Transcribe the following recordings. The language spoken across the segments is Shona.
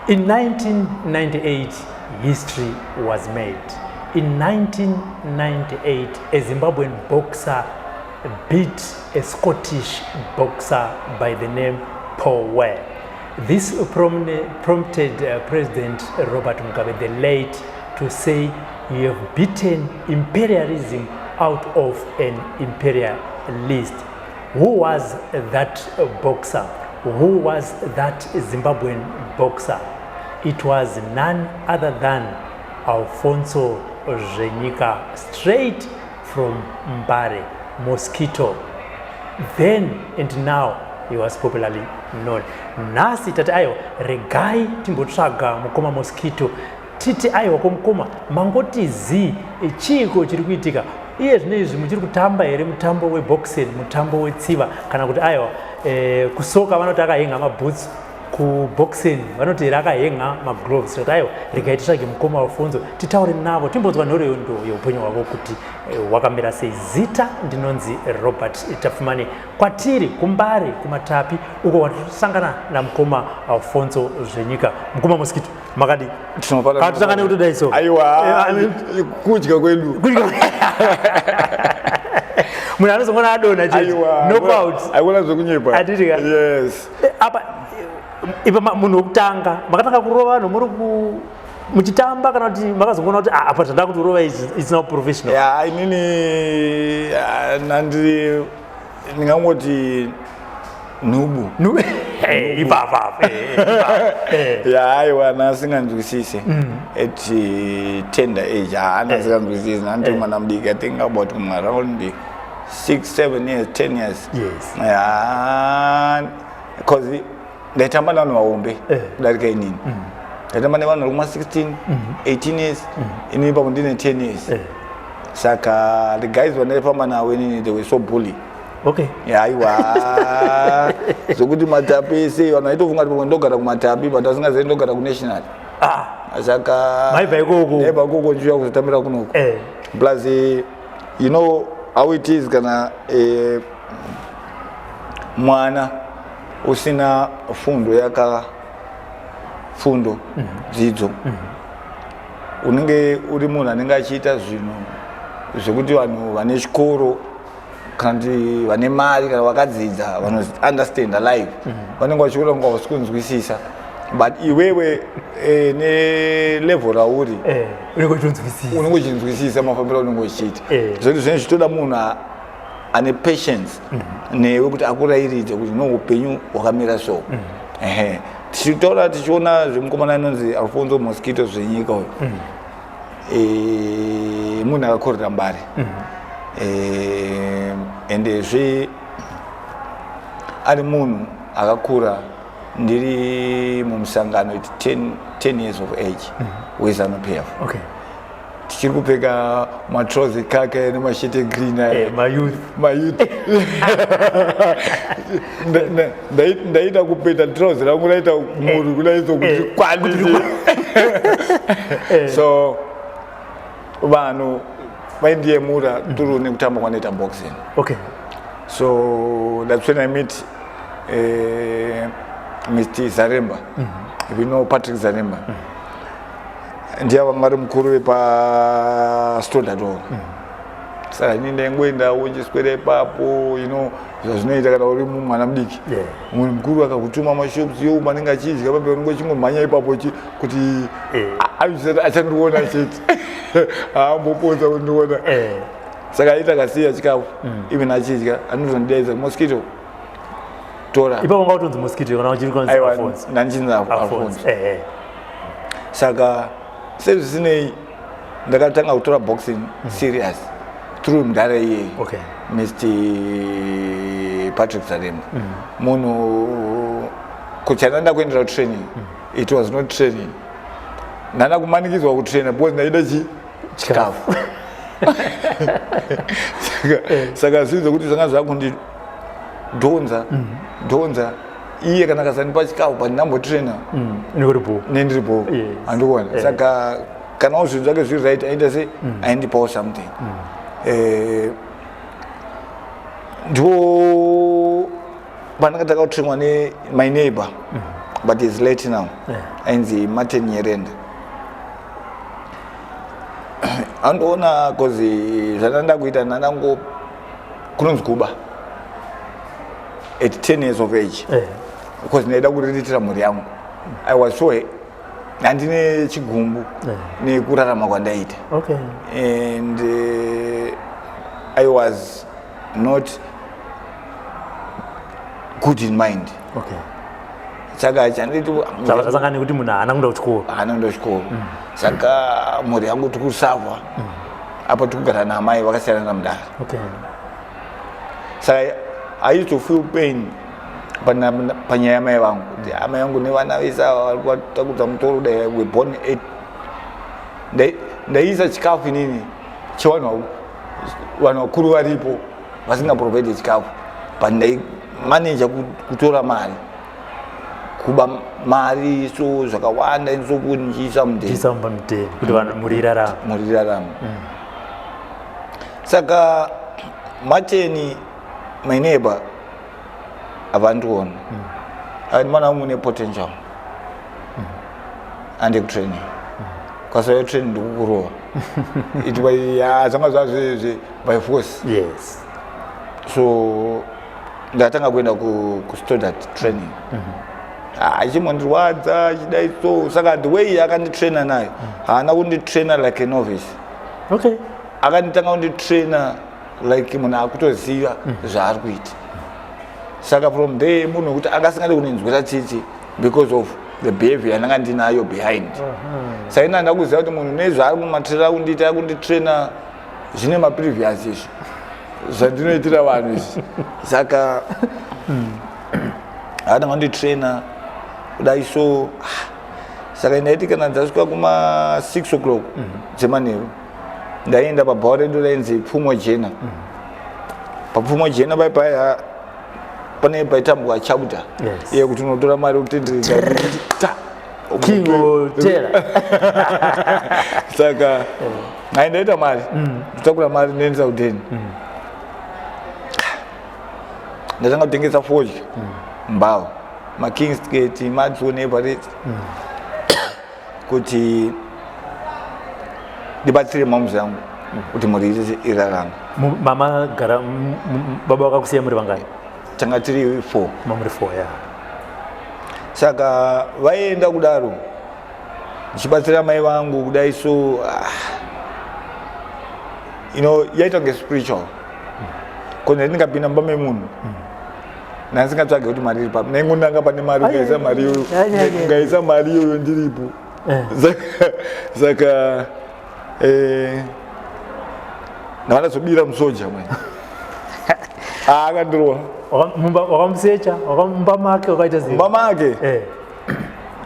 In 1998, history was made. In 1998, a Zimbabwean boxer beat a Scottish boxer by the name Paul Ware. This prompted President Robert Mugabe, the late, to say, "You have beaten imperialism out of an imperialist." Who was that boxer? Who was that Zimbabwean boxer? It was none other than Alfonso Zvenyika, straight from Mbare, Mosquito. Then and now he was popularly known. Nhasi tati aiwa, regai timbotsvaga mukoma Mosquito, titi aiwa, komukoma mangoti zii, chiiko chiri kuitika iye zvino izvi? Muchiri kutamba here mutambo weboxing, mutambo wetsiva, kana kuti aiwa, kusoka vanoti akahenga maboots, kuboxing vanoti here akahenga magloves? Tati aiwa, regai titsvage mukoma Alfonso, titaure navo, timbonzwa nhoroondo yeupenyu hwavo kuti hwakamira sei. Zita ndinonzi Robert Tafumani. Kwatiri kuMbare, kuMatapi uko, kwatisangana namukoma Alfonso Zvenyika. Mukoma Mosquito, makadi? Katusangane kutodai so. Aiwa, kudya kwedu. Munhu anozongona adonha chete, knockout. Aiona zvekunyepa. Handiti ka? Yes. Apa ipa munhu wekutanga makatanga kurova vanhu muri ku muchitamba, kana kuti makazongoona kuti, "Ah, apa zvandava kutorova izvi, it's now professional"? Ya, inini, ah, nandiri, ndingangoti nhubu. Ipapa apa, ipapa. Ya, aiwa, nasinganzwisise at tender age, haana singanzwisisi, nandiri mwana mudiki. I think about around 6, 7 years, 10 years. Ya, because ndaitamba nevanhu vahombe kudarika inini. Ndaitamba nevanhu vari kuma 16, 18 years, inini ipapo ndine 10 years. Saka the guys vandaifamba navo inini, they were so bully. Aiwa, zvokuti Matapi ese vanhu vaitofunga kuti pamwe ndogara kuMatapi, but asingazivi ndogara kuNational. Ah. Saka Maibva ikoko? Ndaibva ikoko ndichiuya kuzotambira kunoku. Plus, you know how it is kana mwana usina fundo, yaka fundo, dzidzo, unenge uri munhu anenge achiita zvinhu zvekuti vanhu vane chikoro, kana kuti vane mari, kana vakadzidza, vanounderstand life, vanenge vachiona kunga hausi kunzwisisa, but iwewe nelevel rauri, Unenge uchinzwisisa. Unenge uchinzwisisa mafambiro aunenge uchiita. Zvekuti zvinenge zvichitoda munhu ane patience newe kuti akurayiridze kuti no, upenyu hwakamira so. Ehe, tichitaura, tichiona zvemukomana anonzi Alfonso Mosquito Zvenyika uyu, munhu akakurira Mbare. Endezve ari munhu akakura ndiri mumusangano at 10 years of age weZANU PF. Tichiri kupfeka matrousers kake nemasheti egreen aya. Mayouth. Mayouth. Ndaida kupeta trouser rangu raita muri kudaiso kuti rikwanise. So vanhu vaindiyemura turu nekutamba kwanoita boxing. So that's when I meet Mr Zaremba. If you know Patrick Zaremba, ndiye vanga vari mukuru wepaStodart. Saka ini ndaingoendawo nchiswera ipapo, zvazvinoita kana uri mwana mudiki. Munhu mukuru akakutuma mashops yo manenge achidya pape, unenge uchingomhanya ipapo kuti achandiona chete, haambopotsa kundiona. Saka aita akasiya chikafu, even achidya anozondidaidza, "Mosquito, tora." Ipapo wanga utonzi Mosquito kana uchiri kunzi Aiwa. Alfonso? Ndanchinzi Alfonso. Alfonso. Saka sezvisinei, ndakatanga kutora boxing serious through mudhara iyeye, Mr Patrick Zaremba. Munhu kuchina ndakuendera kutraining, it was not training, ndanda kumanikidzwa kutraina because ndaida chi chikafu. Saka zvinhu zvokuti zvanga zvakundidhonza dhonza, iye kana akasandipa chikafu pandinambotraina, Unenge uri bho. Nendiripo. Handikuona. Saka kanawo zvinhu zvake zviri right, aita se aindipawo something. Ndipo pandakatanga kutrainwa nemy neighbor. But is late now. Ainzi Martin Nyerenda. Andoona cause zvandanda kuita ndandango kunonzi kuba at 10 years of age. Because ndaida kuriritira mhuri yangu. I was so handine chigumbu nekurarama kwandaita. And I was not good in mind. Saka chanditi Zvasangana nekuti munhu haana kuenda kuchikoro. Haana kuenda kuchikoro. Saka mhuri yangu tikusavha apa, tikugara naamai vakasiyana namudara. Saka I used to feel pain panyaya yamai vangu, kuti amai vangu nevana vese ava vari kuvatakudza mutoro. Dai we born eight, ndaiisa chikafu inini chevanhu, vanhu vakuru varipo vasingaprovide chikafu, but ndaimaneja kutora mari, kuba mari so zvakawanda so kuti ndichiisa mudheni. Chiisa mumba mudheni kuti vanhu mhuri irarama. Mhuri irarama. Saka Martin, my neighbor, avandiona akati, "Mwana wangu, une potential, ande kutraining. Kwasauya training ndikukurova." It was, ya, zvanga zvazve by force. So ndatanga kuenda kuStoddart training. Achimondirwadza achidai so. Saka the way akanditraina nayo, haana kunditraina like a novice. Akanditanga kunditraina like munhu akutoziva zvaari kuita. Saka from there, munhu wekuti angasingadi kundinzwira tsitsi because of the behavior yandanga ndinayo behind. Saka ina ndakuziva kuti munhu nezvaari kumatraina kundiita, kunditraina zvine maprevious izvi zvandinoitira vanhu izvi. Saka akatanga kunditraina kudai so. Saka ndaiti kana dzasvika kuma 6 o'clock dzemanheru, ndaienda pabhawa redu rainzi Pfumo Jena. PaPfumo Jena pai paya pane paitambwa chauta iye kuti unotora mari utendereka ta. King Hotela. Saka hai, ndaita mari, ndotakura mari, ndoendesa kudheni. Ndatanga kutengesa fodya mbao maKingsgate, Matson, Everest, kuti ndibatsire mamuzi yangu kuti mhuri irarame. Mama gara baba vakakusiya muri vangani? Tanga tiri four. Mamuri four, ya. Saka vaienda kudaro ndichibatsira mai vangu kudai so. Yaita kunge spiritual kona. Ndingapinda mumba memunhu, ndandisingatsvage kuti mari iri papi, ndaingonanga pane mari. Ungaisa mari iyoyo, ungaisa mari iyoyo, ndiripo. Saka ndava ndazobira musoja mwe. Akandirova. Wakamusecha mumba make, wakaita sei? Mumba make.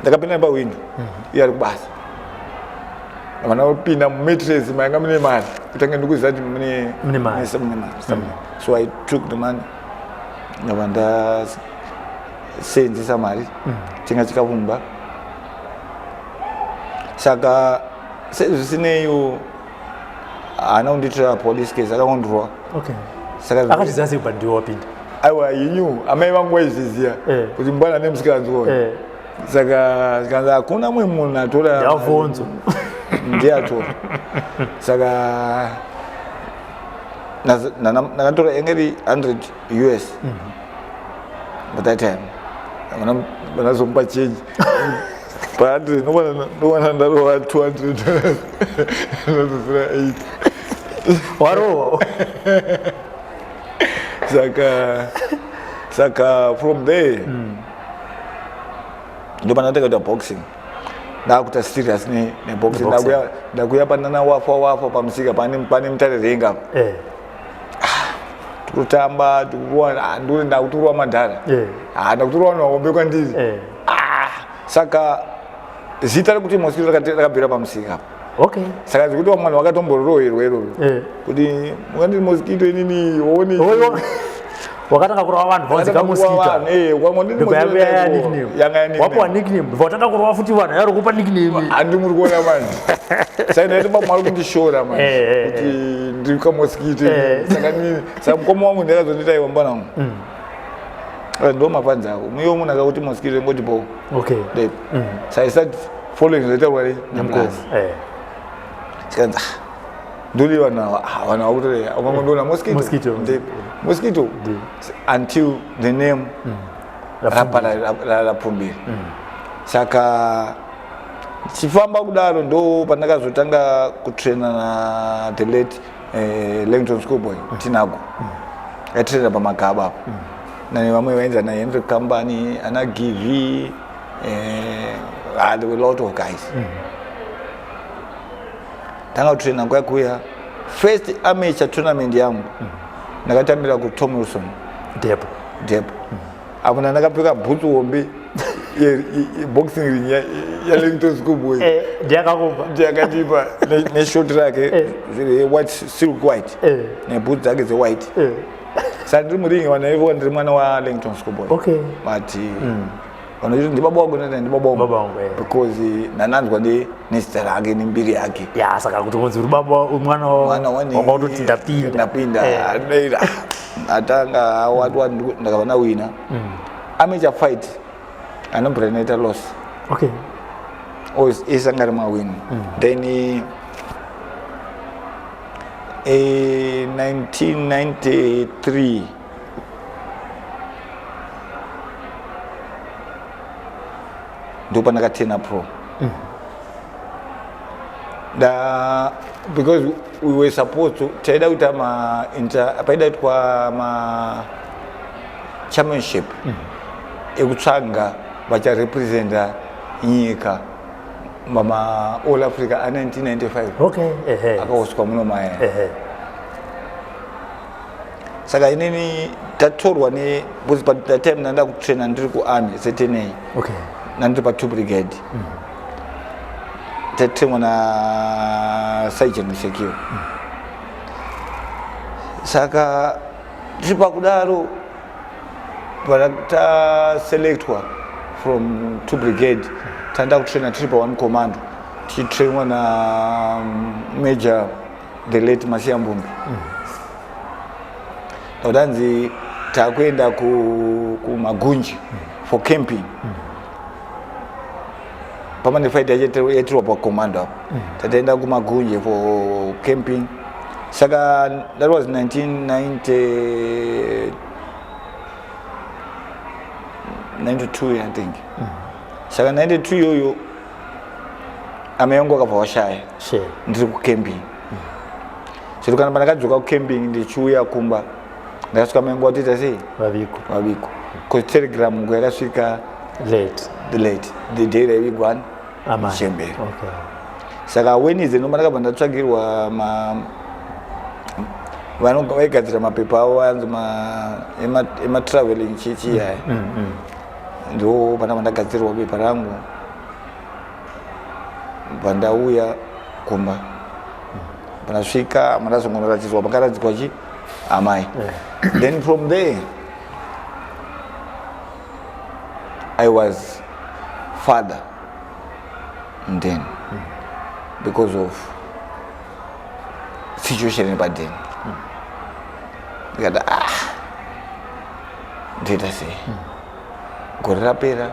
Ndakapinda pawindo, iye ari kubasa. Vana kupinda mumattress mainga mune mari, kutange ndikuziva kuti mune Mune mari. Mune mari. So I took the money, ndabva ndasenzesa mari tenga chikafu mumba. Saka sezvisineyo, haana kundiitira police case, akangondirova. Saka Akazviziva sei kuti ndiwe wapinda? Aiwa, inyu amai vangu vaizviziva kuti mbwana nemusikanzwa. Saka zikanzi hakuna mumwe munhu atora. Ndavhonzo. Ndiye atora. Saka ndakatora, yange iri 100 US by that time. Vanazomupa change pa 100, ndowana ndarova 200, ndazosira 8. Warohwa. Saka from there ndopandakatanga kuita boxing. Ndakuita serious neboxing. Neboxing. Ndakuya panana Wafa Wafa pamusika, pane Mutare Renga. Tikutamba, tikuruwa. Nduri ndakutorwa madhara. Ndakutorwa vanhu vahombe kwandiri. Saka zita rekuti Mosquito rakabvira pamusika apa. Saka zvekuti vamwe vanhu vakatomboroherwa iroro kuti mukandiri Mosquito inini waone. Wakatanga kurova vanhu vonzi kaMosquito. Wapiwa nickname, vatanga kurova futi vanhu yari kupa nickname. Handi muri kuona manje, saka ndaiti bamwe vari kundishora manje kuti ndiri kaMosquito. Saka nini, saka mukoma wangu ndakazondita, "Iwa mbana wangu." Ndo mafans ako muyo munhu akakuti Mosquito ingoti bo. Okay. So I start following zvataurwa namukoma. Tikanzi ah, ndoli vanhu ava, ah, vanhu ava kutoreya ukangondoona Mosquito. Mosquito. Mosquito until the name rapfumbira. Saka chifamba kudaro ndo pandakazotanga kutraina na the late Langton Schoolboy Tinago. Aitraina paMagaba apo nane vamwe vainzi ana Henry Company, ana Givi, there were a lot of guys. Tanga kutraina kuya kuya. First amateur tournament yangu ndakatambira kuTom Wilson. Depo. Depo. Apo ndakapfeka bhutsu hombe yeboxing ring yaLangton Schoolboy. Ndiyakakupa. Ndiyakatipa neshort rake white, silk white, nebhutsu dzake dzewhite. Saka ndiri muringi, vanhu vaivoka ndiri mwana waLangton Schoolboy. But vanhu vachiti ndibaba wangu, ndati ndibaba wangu. Baba wangu, eh. Because ndananzwa nezita rake nembiri yake. Ya, saka kuti kunzi uri baba mwana mwana wani wanga kutoti ndapinda. Ndapinda. Atanga watu ndakava nawina amateur fight, anombura ndaita loss. Isanga ri mawin. Then 1993 ndo pandakatena pro. Da because we were supposed to, taida kuita ma inter, paida kuitwa ma championship ekutsvaga vacharepresenta nyika mama All Africa a 1995 okay ehe akahostwa muno maya. Saka inini tatorwa ne, because pa that time ndanda kutraina ndiri kuarmy setenei. Nandiri pa 2 Brigade, tatrainwa na Sergeant Mushekiwa. Saka tiri pakudaro taselectwa from 2 Brigade, tanda kutraina tiri pa 1 Commando, tichitrainwa na Major the late Masiyambumbi. Takutanzi takuenda kuMagunji for camping. Pamane fight yaitirwa pacommando apo, tataenda kuMagunje for camping. Saka that was 1990 92, I think. Saka 92 iyoyo amai vangu vakabva vashaya. Ndiri kucamping. Zvino kana pandakadzoka kucamping ndichiuya kumba, ndakasvika mai vangu vatoita sei? Vaviko. Vaviko, because telegram ngo yakasvika late. The late, the day raivigwa amai chembere. Saka Wednesday ndomba ndakabva ndatsvagirwa ma vaigadzira mapepa avo anzi ematraveling chichi yaya. Ndo pandabva ndagadzirwa pepa rangu, bva ndauya kumba. Pandasvika mandazongonoratidzwa pakaradzikwa chi amai. Then from there I was father then because of situation yepadeni. Ndikati, ah, ndoita sei? Gore rapera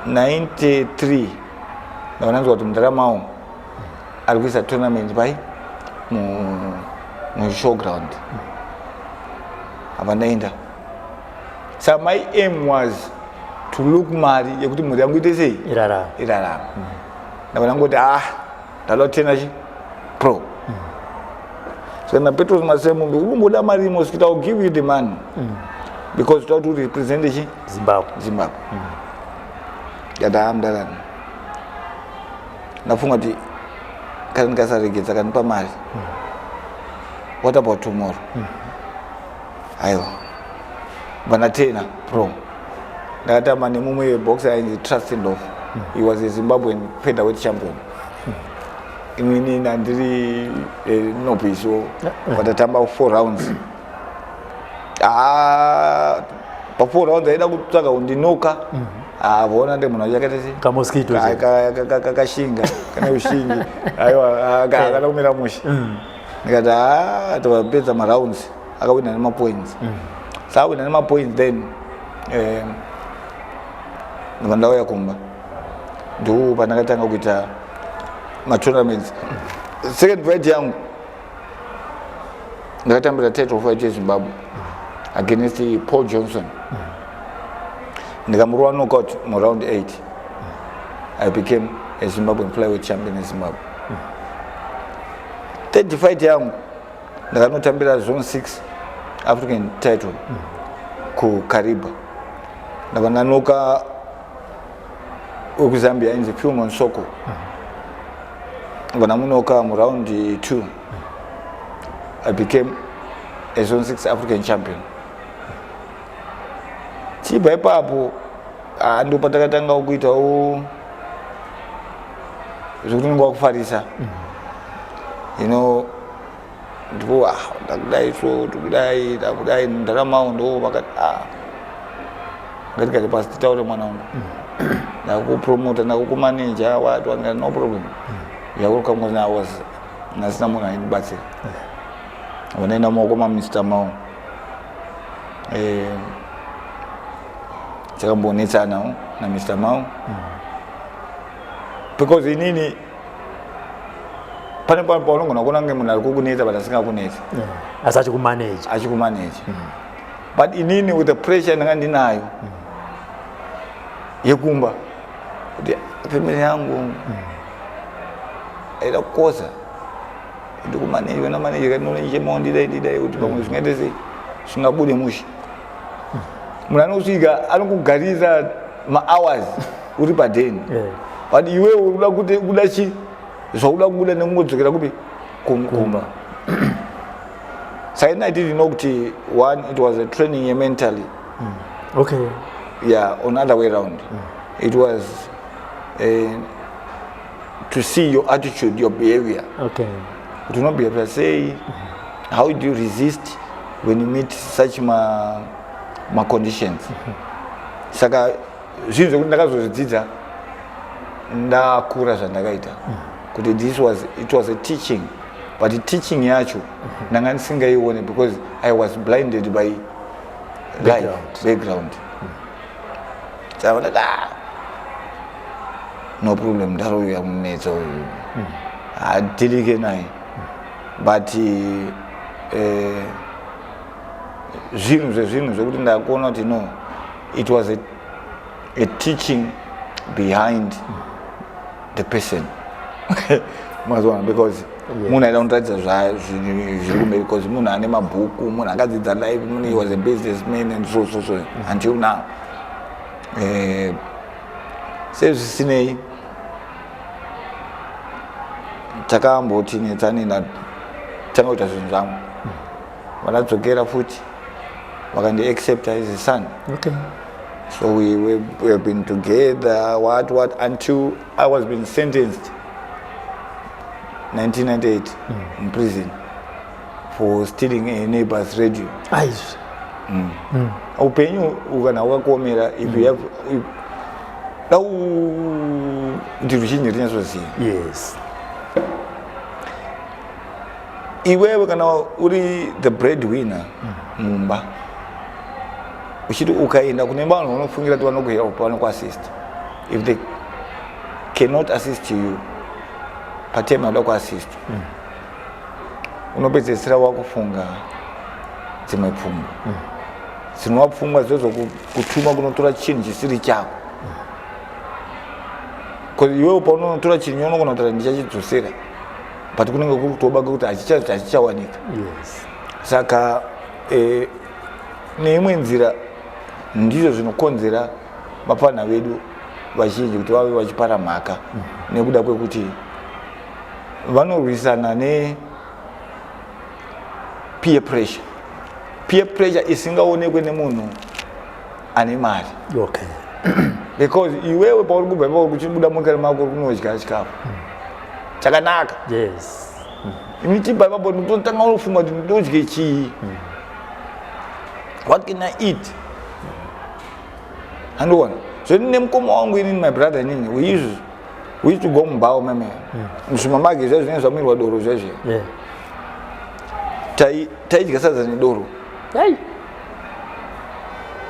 93 ndakananzwa kuti mudaramawo ari kuisa tournament pai mushowground. Apa ndaenda. Saka my aim was to look mari yekuti mhuri yangu ite sei? Irarama. Irarama. Ndabva ndangoti, ah, ndada kutena chi pro. Saka naPetros Masemumbi unomboda mari Mosquito, I will give you the money because toda kuti urepresente chi Zimbabwe. Zimbabwe. Ndikati, ah, mudarani, ndafunga kuti kana ndikasaregedza kanipa mari, what about tomorrow? Aiwa, vanatena pro. Ndakatamba nemumwe boxer ainzi Trust Love. He was a Zimbabwean featherweight champion. Inini ndandiri novice. Vatatamba four rounds. Ah, pa four rounds aida kutsvaga kundinoka. Ah, vaona ndi munhu achakaita sei? Kamosquito. Kakashinga, kana ushingi, aiwa, kana kumira mushe. Ndikati, a, tavapedza marounds, akawina nemapoints. Sawina nemapoints then ndobva ndauya kumba, ndo pandakatanga kuita matournaments. Second fight yangu ndakatambira title fight yeZimbabwe against Paul Johnson, ndikamurova knockout muround 8. I became a Zimbabwean flyweight champion in Zimbabwe. Third fight yangu ndakanotambira Zone 6 African title kuKariba, ndabva ndanoka wekuZambia ainzi Filmon Soko, ndabva ndamunoka muround 2. I became a Zone 6 African champion. Chibva ipapo, ah, ndo patakatanga kuitawo zvekuti unenge wakufarisa, ndipo ah, ndakudai so, ndikudai, ndakudai ndaramawo. Ndo vakati, ah, ngatigare pasi titaure, mwana wangu, ndakupromota, ndakukumaneja, what wanga, no problem. Yakukamwe I was ndasina munhu aindibatsira, vanoenda mumaoko maMr Mao. Takambonetsanawo naMr Mao because inini pane paunogona kuona kunge munhu ari kukunetsa but asingakunetsa. Asi achikumanage. Achikumanage, but inini with the pressure ndanga ndinayo yekumba kuti family yangu aida kukosa, ndikumanage wena manager katinochemawo, ndidai ndidai kuti pamwe zvingaite sei, zvingabude mushe. Munhu anosvika anokugarisa mahours uri padheni, but iwewe uda kuti kuda chi zvauda kubuda nekungodzokera kupi? Kumba. Saka I didn't know kuti one, it was a training yementally. Yeah, on other way round, it was to see your attitude, your behavior, kuti unobehavia sei, how do you resist when you meet such ma conditions. Saka zvinhu zvekuti ndakazozvidzidza ndakura, zvandakaita kuti this was, it was a teaching, but teaching yacho ndanga ndisingaione because I was blinded by life. Background. Background. Saka ndati, ah, no problem, ndaro yamunetsa uyu, hatilike naye. But zvinhu zvezvinhu zvekuti ndakuona kuti no, it was a teaching behind the person, mazoona, because munhu aida kundiratidza zviri kumberi, because munhu ane mabhuku, munhu akadzidza life, munhu, he was a businessman and so so so until now. Sezvisinei takamboti netsani, ndatanga kuita zvinhu zvangu, vandadzokera futi vakandiaccepta as a son. So we have been together, what what, until I was being sentenced 1998 in prison for stealing a neighbor's radio. Aizvi. Upenyu kana wakakuomera, if you have if, dau kuti ruzhinji rinyatsoziva. Iwewe kana uri the bread winner mumba, uchiti ukaenda kune vanhu vanofungira kuti vanokuhelp, vanokuassist, if they cannot assist you patime yauda kuassist, unopedzesera wakufunga dzimwe pfungwa, dzinova pfungwa dzozokutuma kunotora chinhu chisiri chako, because iwewe paunonotora chinhu unogona kutaura ndichachidzosera, but kunenge kuri kutoba kuti hachichawanika. Saka neimwe nzira ndizvo zvinokonzera vapfana vedu vazhinji kuti vave vachipara mhaka, nekuda kwekuti vanorwisana ne peer pressure, peer pressure isingaonekwe nemunhu ane mari. Because iwewe pauri kubva ipapo kuchibuda mukari mako uri kunodya chikafu chakanaka, ini chibva ipapo ndotanga unofunga kuti ndodye chii, what can I eat? Handiona zveni nemukoma wangu inini, my brother inini, we used to go mubhawa meme zvimamagi zvezvo zvinenge zvamirwa doro zvezve. Taidya sadza nedoro. Hey.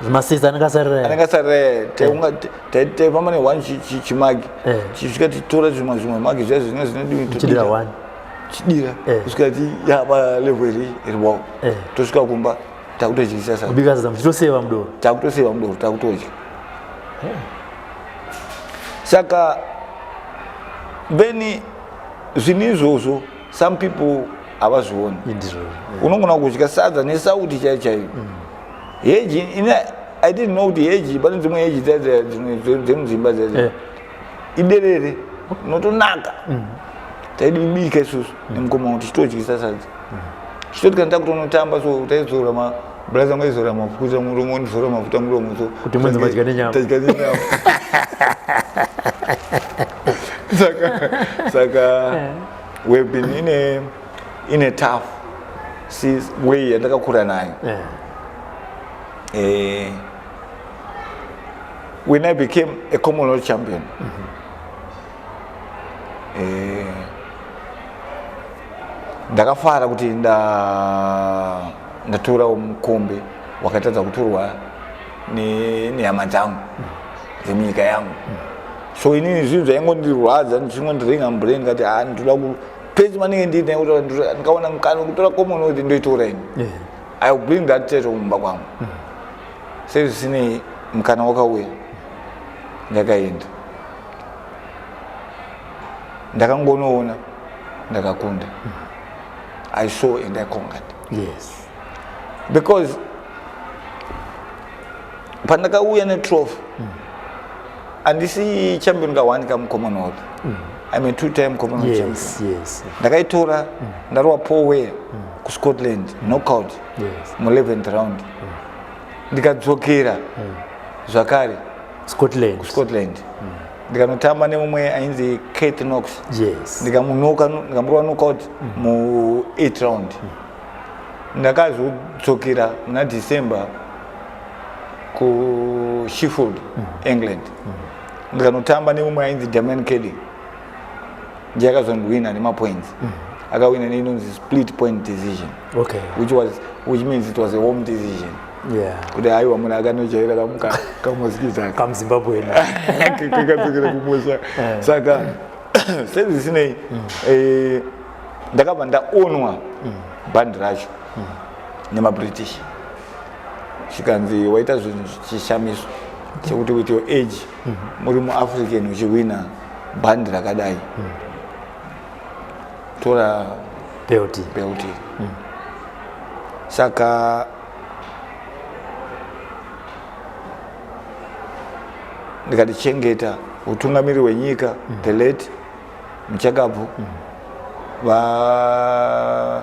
Masisi anenge asarira. Anenge asarira taunga taifamba ne one chimagi. Chisvika titora zvimwe zvimwe magi zviya zvine zvine Chidira one. Chidira. Kusvika ti yaba level iri iri wow. Tosvika kumba takutodyisa sadza. Kubika sadza muchitoseva mudoro. Takutoseva mudoro takutodya. Saka then zvinhu izvozvo some people havazvioni. Unogona kudya sadza nesauti chaiyo chaiyo. Heji ini I didn't know kuti heji pane dzimwe heji dzemudzimba dzadzo. Iderere inotonaka. Taidibika isusu nemukoma wangu tichitodyisa sadza. Tichitoti kana takutonotamba so taizora ma brother wangu aizora mafuta muromo ndizora mafuta muromo so kuti munzi madya nenyama. Tadya nenyama. Saka saka we've been in a in a tough way yandakakura nayo. Eh, when I became a Commonwealth champion, eh, ndakafara kuti ndatorawo mukombe wakatadza kutorwa nehama dzangu dzemunyika yangu. So inini zvinhu zvaingondirwadza ndichingondiringa mubrain ndikati ah, ndinoda pese manenge ndiine ndikaona mukana wekutora Commonwealth ndoitora ini. I will bring that title mumba kwangu. Sezvisinei mukana wakauya ndakaenda ndakangonoona ndakakunda. I saw and I conquered. Yes. Because pandakauya netrophy handisi champion ka one kamucommonwealth. I'm a two-time Commonwealth champion. Ndakaitora ndarova Paul Weir kuScotland knockout mu11th round. Ndikadzokera zvakare Scotland. kuScotland. Ndikanotamba nemumwe ainzi Keith Knox. Yes. Ndikamunoka ndikamurova knockout mu8 round. Ndakazodzokera muna December ku Sheffield, England. Ndikanotamba nemumwe ainzi Damian Kelly. Ndiye akazondiwina nemapoints. Akawina neinonzi split point decision. Okay. Which means it was a home decision. Yeah. Kuti aiwa munhu akanojaira kamuka kamusikiti aka. KamuZimbabwe. Kakadzokera kumusha. Saka sezvisinei ndakabva ndaonwa bhandi racho nemaBritish. Chikanzi waita zvinhu chishamiso chekuti with your age muri muAfrican uchiwina bhandi rakadai. Tora belt. Belt. Saka ndikatichengeta utungamiri hwenyika the late Muchakabvu va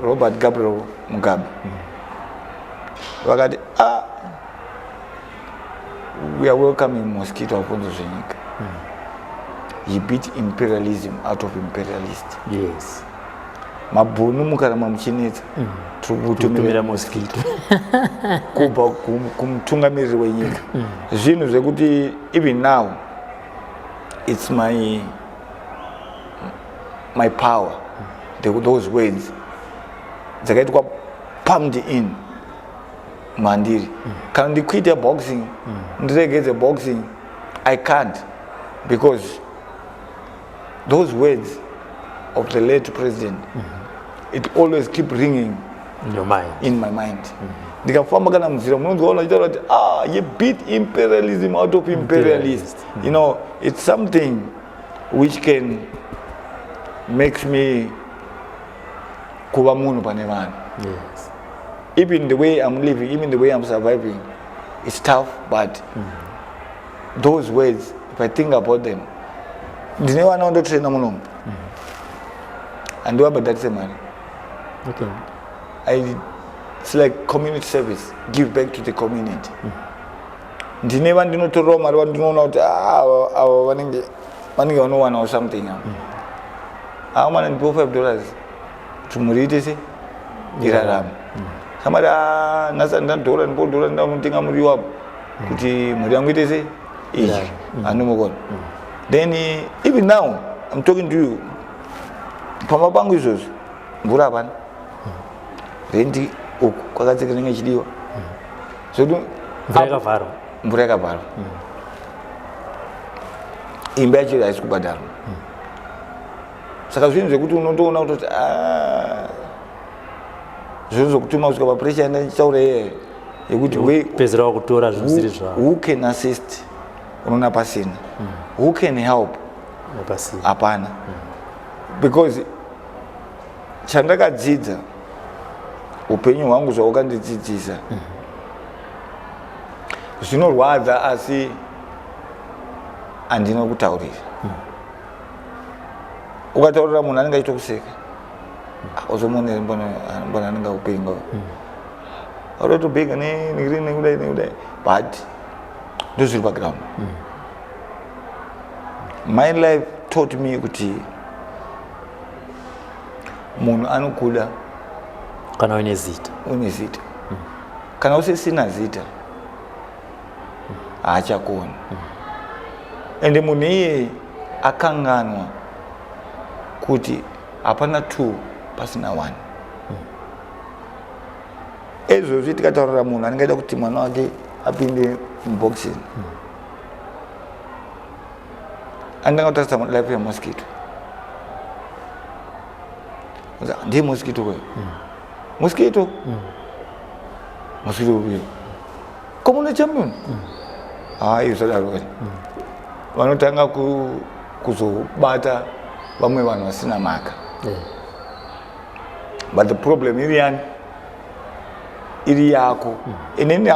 Robert Gabriel Mugabe vakati ah, we are welcoming Mosquito Alfonso Zvenyika. He beat imperialism out of imperialist. Yes. Mabhunu mukaramba muchinetsa tiri kutumira Mosquito kubva kumutungamiriri wenyika. Zvinhu zvekuti even now it's my power. Those words dzakaitwa pumped in mandiri. Kana ndikuita boxing, ndiregedze boxing, I can't, because those words of the late president, it always keep ringing in your mind. In my mind. Ndikafamba kana munzira munonzwa vachitaura kuti ah, you beat imperialism out of imperialist. You know, it's something which can make me kuva munhu pane vanhu. Yes. Even the way I'm living, even the way I'm surviving, it's tough, but those words, if I think about them, ndine vana vandotraina munomu handivabhadharise mari. Okay. It's like community service, give back to the community. Ndine vandinotorerawo mari vandinoona kuti ava vanenge vanowanawo something ava. Ava mwana ndipiwo $5 kuti mhuri iite se irarame. Samari nhasi handina dhora, ndipiwo dhora ndinotenga muriwo apo kuti mhuri yangu ite se idye. Handomukona. Then even now I'm talking to you, pamba pangu izvozvi mvura hapana, rendi uku kwakadzika inenge ichidiwa. Zvekuti Mvura yakavharwa. Mvura yakavharwa. Imba yacho haisi kubhadharwa. Saka zvinhu zvekuti unotoona kutoti, ah, zvinhu zvokutuma kusvika papressure yandichitaura iyeyo yekuti pedzera wakutora zvinhu zvisiri zvavo. Who can assist, unoona pasina. Who can help? Pasina. Hapana. Because chandakadzidza, upenyu hwangu zvaukandidzidzisa, zvinorwadza, asi handina kutaurira. Ukataurira munhu anenge achitokuseka, uzomuonera mbona anenge akupenga, autotobhega nekudai nekudai, but ndozviri paground. My life taught me kuti munhu anokuda kana uine zita. Une zita. Kana usisina zita, haachakoni. Ende munhu iyeye akanganwa kuti hapana two pasina one. Ezvozvi tikataurira munhu anenge aida kuti mwana wake apinde muboxing, anotanga kutarisa life yamosquito. Ndiye mosquito kwe mosquito, mosquito uyo komune champion. Hayi, usadaro kani. Vanotanga kuzobata vamwe vanhu vasina maka. But the problem iri yani? Iri yako. Inini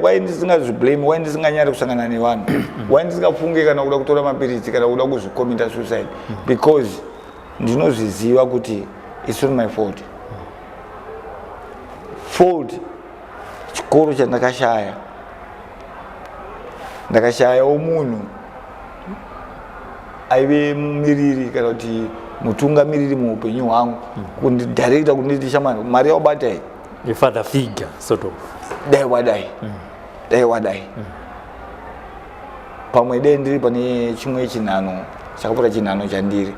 why ndisingazviblame? Why ndisinganyari kusangana nevanhu? Why ndisingafungi kana kuda kutora mapiritsi kana kuda kuzvicommita suicide? Because ndinozviziva kuti it's not my fault. Fault chikoro chandakashaya, ndakashayawo munhu aive mumiriri kana kuti mutungamiriri muupenyu hwangu kundidirecta, kunditi, "Shamani, mari yaubata iyi." A father figure, sort of. Dai wadai, dai wadai, pamwe dai ndiri pane chimwe chinhano chakapfuura chinhano chandiri.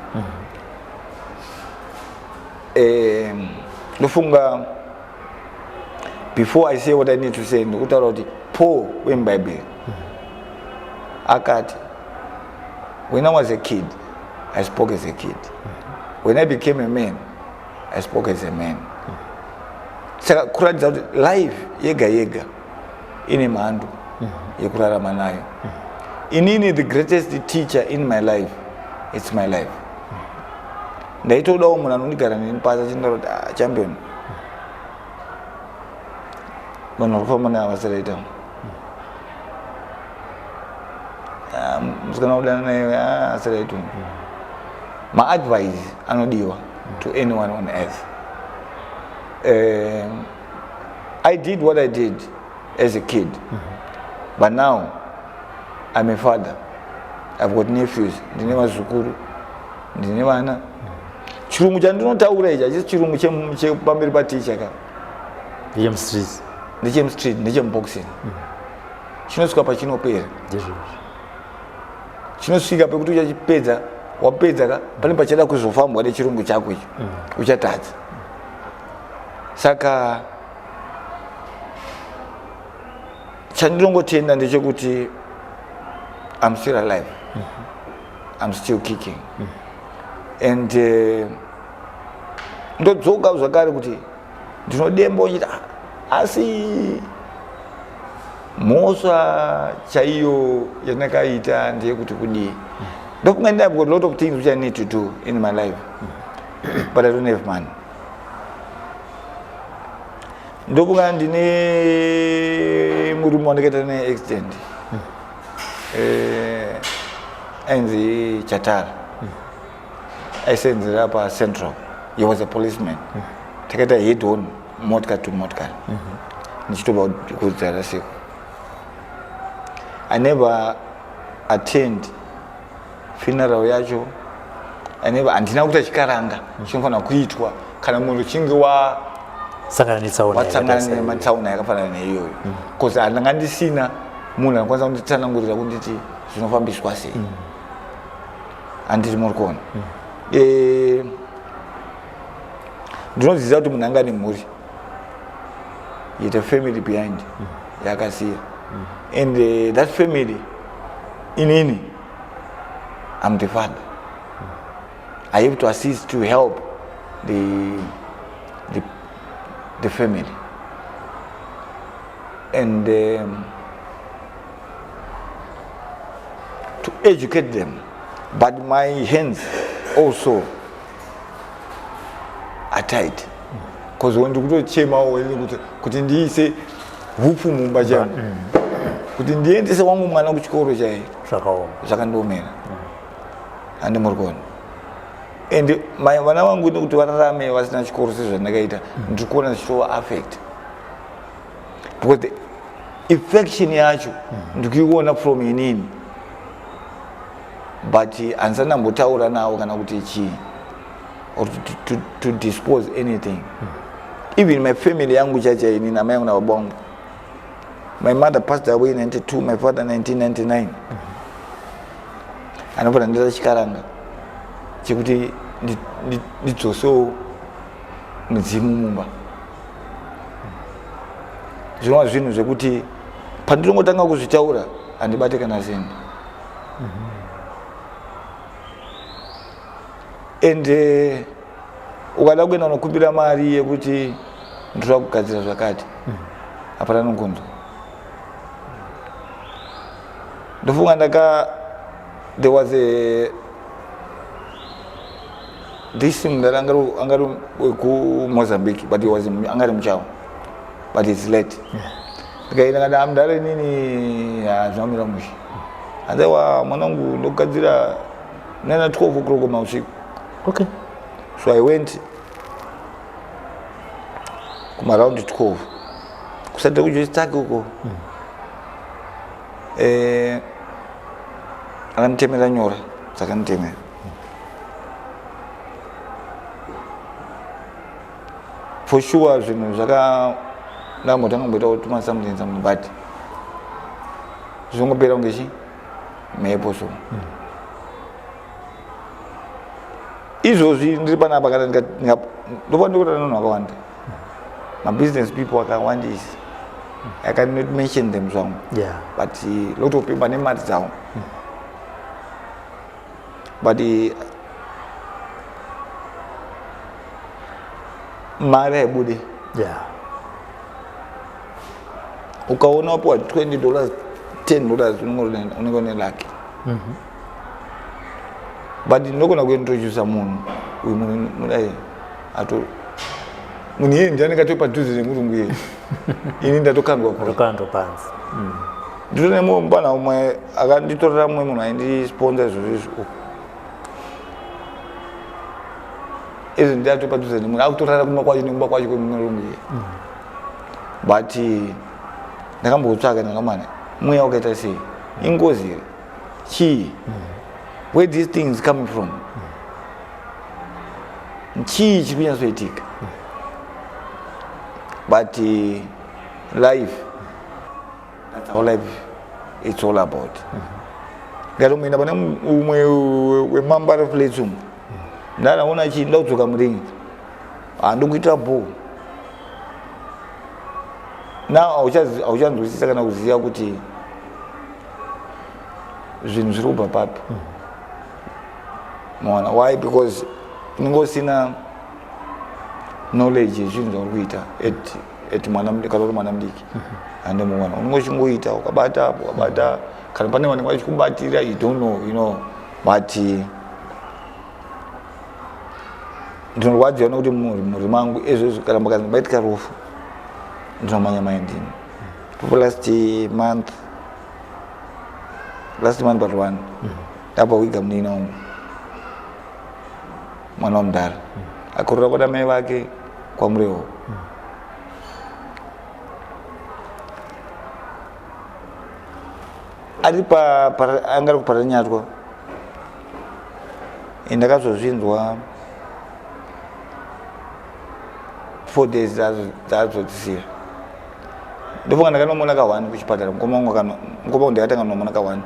Ndofunga before I say what I need to say, ndikutaura kuti Paul wemubhaibheri akati, "When I was a kid, I spoke as a kid. When I became a man, I spoke as a man." Saka kuratidza kuti life yega yega ine mhando yekurarama nayo. Inini, the greatest teacher in my life, it's my life. Ndaitodawo munhu anondigara neni pasi achindaura kuti, "Ah, champion, vanhu vari kufamba naavasiraita musikana kudana naye asiraita." Maadvice anodiwa to anyone on earth. I did what I did as a kid, but now I'm a father. I've got nephews, ndine vazukuru, ndine vana. Chirungu chandinotaura ichi hachisi chirungu chepamberi paticha ka. Ndechemustreet. Ndechemustreet, ndechemboxing. Chinosvika pachinopera. Ndizvozvo. Chinosvika pekuti uchachipedza, wapedza ka, pane pachada kuzofambwa nechirungu chako icho, uchatadza. Saka chandinongotenda ndechekuti I'm still alive, I'm still kicking. And ndodzoka zvakare kuti ndinodemba uchiti, "Ah, asi mhosva chaiyo yandakaita ndeyekuti kudii?" Ndofunga I've got a lot of things which I need to do in my life, but I don't have money. Ndofunga ndine murume wandakaita neaccident, ainzi Chatara, aisenzera paCentral. He was a policeman. Takaita head on, motikari to motikari, ndichitobva kuDzaraseko. I never attend funeral yacho. I never, handina kuita chikaranga chinofanira kuitwa kana munhu uchinge wa sangana netsaona. Watsangana yakaita sei. Nematsaona yakafanana neiyoyo, because handanga ndisina munhu anokwanisa kunditsanangurira kunditi zvinofambiswa sei. Handiti muri kuona? Ndinoziva kuti munhu anga nemhuri. He had a family behind yaakasiya. And that family, inini, I'm the father. I have to assist to help the family. And to educate them. But my hands also are tied. Because when ndikutochemawo kuti ndiise hupfu mumba changu, kuti ndiendese wangu mwana kuchikoro chai, Zvakaoma. Zvakandiomera. Handi muri kuona? And vana vangu, nekuti vararame vasina chikoro sezvandakaita, ndiri kuona zvichitova affect, because the infection yacho ndikuiona from inini, but handisati ndambotaura navo kana kuti chii or to dispose anything. Even my family yangu chacha, inini, amai yangu nababa vangu, my mother passed away in 92, my father 1999. Anobva ndaita chikaranga chekuti ndidzosewo mudzimu mumba, zvinova zvinhu zvekuti pandinongotanga kuzvitaura handibate kana sendi. And ukada kuenda unokumbira mari yekuti ndoda kugadzira zvakati, hapana nokunzwa. Ndofunga ndaka there was a this mudhara angari wekuMozambique, but he was angari muchawo, but it's late. Ndikaenda kada mudhara, inini hazvinomira mushe. Hanzaiwa mwanangu, ndokugadzira nana 12 o'clock mausiku. So I went kumaround 12 kusati kujoistaki uko. Akanditemera nyora, dzakanditemera. For sure zvinhu zvaka ndambotanga kumboita kutuma something something, but zvingopera kunge chi mhepo. So izvozvi ndiri panapa, kana ndopa ndikuta nevanhu vakawanda, mabusiness people akawandisa. I cannot mention them zvangu, but lot of people ane mari dzavo, but mari haibude. Ukaona wapiwa $20, $10, unenge une lucky. But ndinogona kuintrodusa munhu uyu, munhu mudai ato munhu iyeye ndiani kato padhuze nemurungu iyeye, ini ndatokandwa kure. Rukando panzi. Nditone mumwe mubana umwe akanditorera mumwe munhu aindisponsa izvozvo izvo izvi, ndato padhuze nemunhu akutorara kumba kwacho nekumba kwacho kwemurungu iye. But ndakambotsvaka, ndakamana mweya wakaita sei, ingozi here, chii, where these things coming from, chii chiri kunyatsoitika? But life, that's how life it's all about. Ndikatomboenda pane umwe wemambara flats umu, ndanaona chii, ndakudzoka muringi, handikuita bho. Now hauchanzwisisa kana kuziva kuti zvinhu zviri kubva papi. Maona why? Because unenge usina knowledge yezvinhu zvauri kuita at mwana kana uri mwana mudiki. Hande muona, unenge uchingoita, ukabata apo, ukabata, kana pane vanenge vachikubatira, you don't know, you know. But ndinorwadziwa nekuti mhuri mangu izvozvo, kana mukanzi maitika rufu, ndinomanya mai ndini. Last month, last month but one, ndabva kuiga munin'ina wangu, mwana wamudhara akurira kwada mai vake kwaMurewo. Ari pa anga ari kuParanyatwa. Ndakazozvinzwa 4 days dzazodzisiya. Ndofunga ndakanomona ka1 kuchipatara, mukoma wangu mukoma wangu, ndakatanga nomona ka1,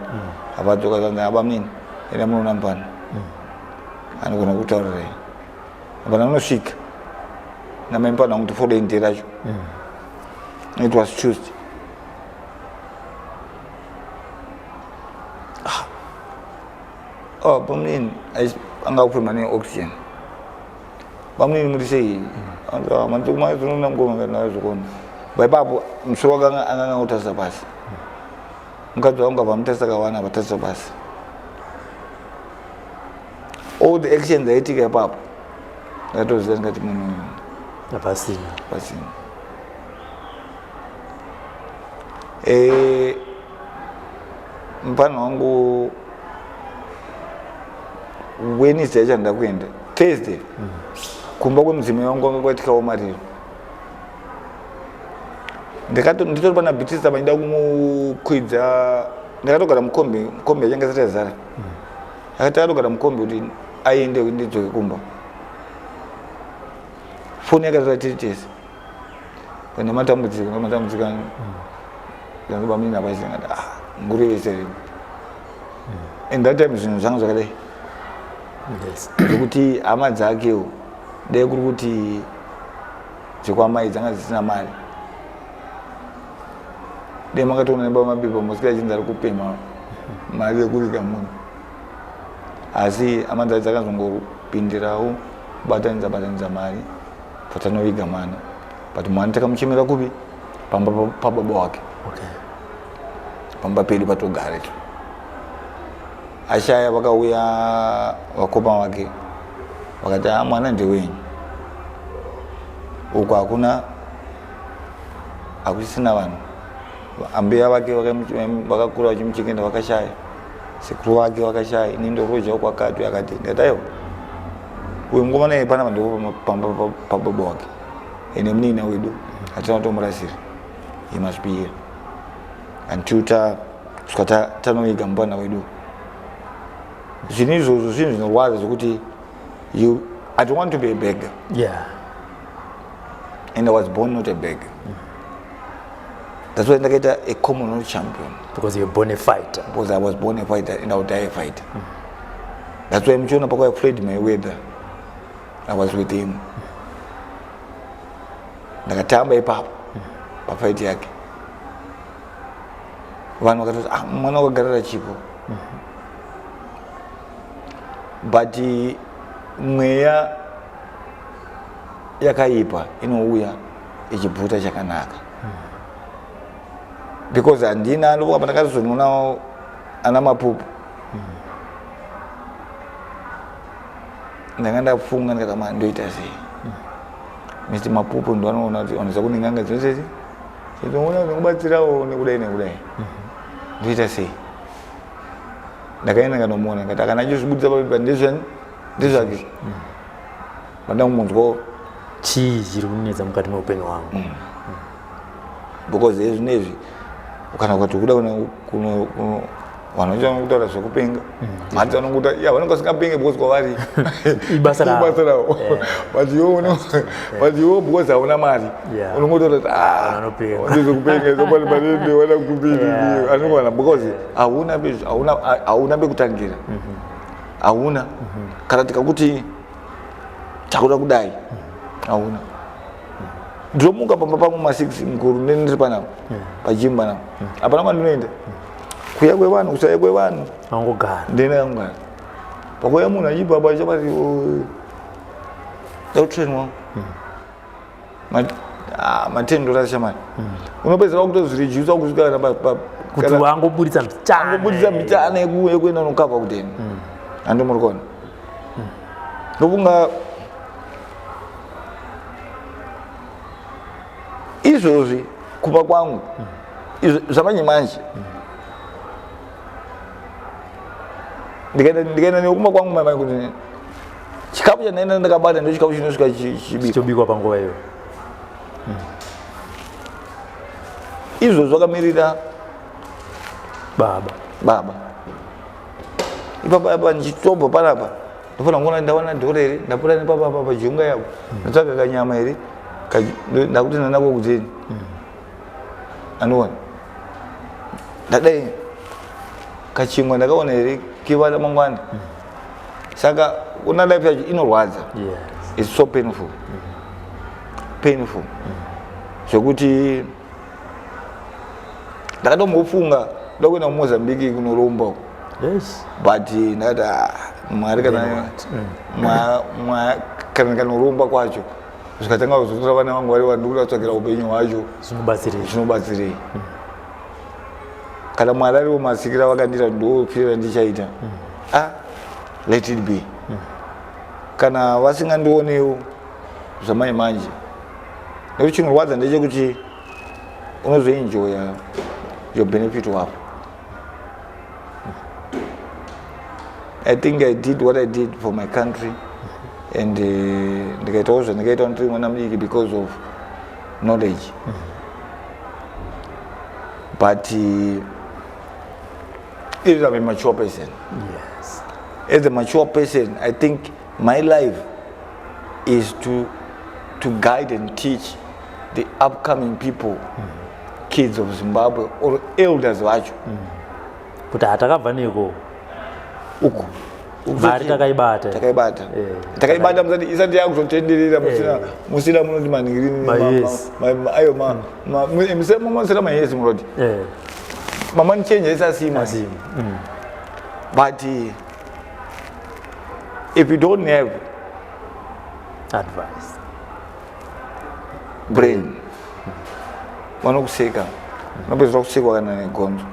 avadzoka kanzi, "Aba munini, enda munoona mupano, anogona kutaurirai." Apa ndanosvika namai mupano wangu, tifodo inde racho. It was Tuesday. Ah. Oh, bamunini anga kufema neoxygen. Bamunini muri sei? Mandikumazvinona ngoma kana zvokona. Baipapo musoro wake anga anga kutarisa pasi. Mukadzi wangu abva amutarisa kawana abatarisa pasi. All the actions aitika ipapo. Ndakatoziva ndikati munhu uyu Hapasina. Pasina. Eh, mupfana wangu Wednesday yacho handida kuenda. Thursday. Kumba kwemudzimai wangu kwanga kwaitikawo mariro. Ndakato nditori pana Beatrice apa ndida kumukwidza ndakatogara mukombi kombi yacho yanga isati yazara. Akati akatogara mukombi kuti aende ndidzoke kumba. Foni yakatora tiri tese. Pane matambudziko nematambudziko angu. Ndinoba mina paisi ngati ah ngurevese rini. And that time zvinhu zvanga zvakadai. Yes. Zvekuti hama dzakewo dai kuri kuti dzekwamai dzanga dzisina mari. Dai makatoona neba mabepa mosika achinzi ari kupema mari yekuviga munhu. Asi hama dzake dzakazongopindirawo kubatanidza batanidza mari patanoviga mwana. But mwana takamuchemera kupi? Pamba pababa wake. Okay. Pamba pedu patogara isu. Ashaya vakauya vakoma vake vakati ah mwana ndewenyu. Uku hakuna hakusisina vanhu. Ambuya vake vakakura vachimuchengeta vakashaya. Sekuru vake vakashaya ini ndoroja kwakati akati ndikati aiwa uyu mukomana iye panapa ndipo pamba pababa wake ene munin'ina wedu hatina kutomurasira. He must be here until kusvika tanoviga mupana wedu. Zvinhu izvozvo zvinhu zvinorwadza zvekuti you I don't want to be a beggar. Yeah. And I was born not a beggar. That's why ndakaita a Commonwealth champion. Because you're born a fighter. Because I was born a fighter and I would die a fighter. That's why muchiona pakauya Floyd Mayweather, I was with him. Ndakatamba ipapo pafight yake. Vanhu vakatoti ah mwana wakagarira chipo. But mweya yakaipa inouya ichibvuta chakanaka. Because handina ndokuva pandakazonoona ana Mapupu. Ndanga ndafunga ndikati ma ndoita sei. Mr Mapupu ndo anoona kuti anoza kune n'anga dzose idzi. Ndinoona ndinokubatsirawo nekudai nekudai. Ndoita sei? Ndakaenda ndikanomuona ndikati akana achizvibudisa papepa ndezvani ndezvake. Ndada kumunzwa chii chiri kunetsa mukati meupenyu hwangu. Because ezvinezvi kana ukati kuda kuno kuno vanhu vacho vanokutaura zvekupenga. Mhadzi vanokuta ya vanenge vasingapenge because kwavari Ibasa ravo. Ibasa ravo. But iwe uno but iwe because hauna mari. Unongotaura kuti ah Vanopenga. ndezvekupenga zopani panende wana kupini anokwana because hauna hauna hauna pekutangira. Hauna. Kana tikakuti takuda kudai hauna. Ndinomuka pamba pangu ma 6 mukuru ndiri panapa pagym panapa. Hapana kwandinoenda. Kuya kwevanhu kusaya kwevanhu Angogara. ndine kangogara. Pakuya munhu achibva apa achabati ndakutrain wangu. Matendo shamani. Unopedzera wakutozviredusa kusvika kana Kuti wangoburitsa mbichana. Wangoburitsa mbichana yekuenda unokava kudeni. Handi muri kuona. Ndofunga izvozvi kupa kwangu izvo zvamanje manje ndikaenda nekumba kwangu mai kuti chikafu chandaenda ndakabata ndo chikafu chinosvika chibikwa Chobikwa panguva iyo. Izvozvo zvakamirira baba. Baba. Ipapa apa ndichitobva panapa ndofanira kuona ndawana dhora here ndapota nepapa apa pajunga yapo ndatsvaga kanyama here ndakuti ndanako kudzeni. Anoona ndadai kachingwa ndakaona here kivana mangwana. Saka una life yacho inorwadza. It's so painful. Painful. Zvekuti Ndakatombofunga kuda kuenda kuMozambique kunoromba uko. But ndakati, "Ah, Mwari, kana kana kanoromba kwacho zvikatanga kuzotora vana vangu vari vandiri kuda kutsvakira upenyu hwacho, zvinobatsirei?" Zvinobatsirei kana Mwari ariwo masikira vakandira ndopfira ndichaita? Ah, let it be. Kana vasingandionewo zvamai manje, nekuti chinorwadza ndechekuti unozoenjoya your benefit wapo. I think I did what I did for my country and ndikaitawo zvandikaita ndiri mwana mudiki because of knowledge, but if I'm a mature person, as a mature person, I think my life is to guide and teach the upcoming people, kids of Zimbabwe or elders vacho. Kuti hatakabva neko. Uku. Mari takaibata. Takaibata. Takaibata musati isati yakuzotenderera, musina musina munoti manhirini. Ma-yes. Ayo musina mayesi munoti mamoney changer isasima. Asima. But if you don't have advice, brain, vanokuseka, unopedzisira kusekwa kana negonzo.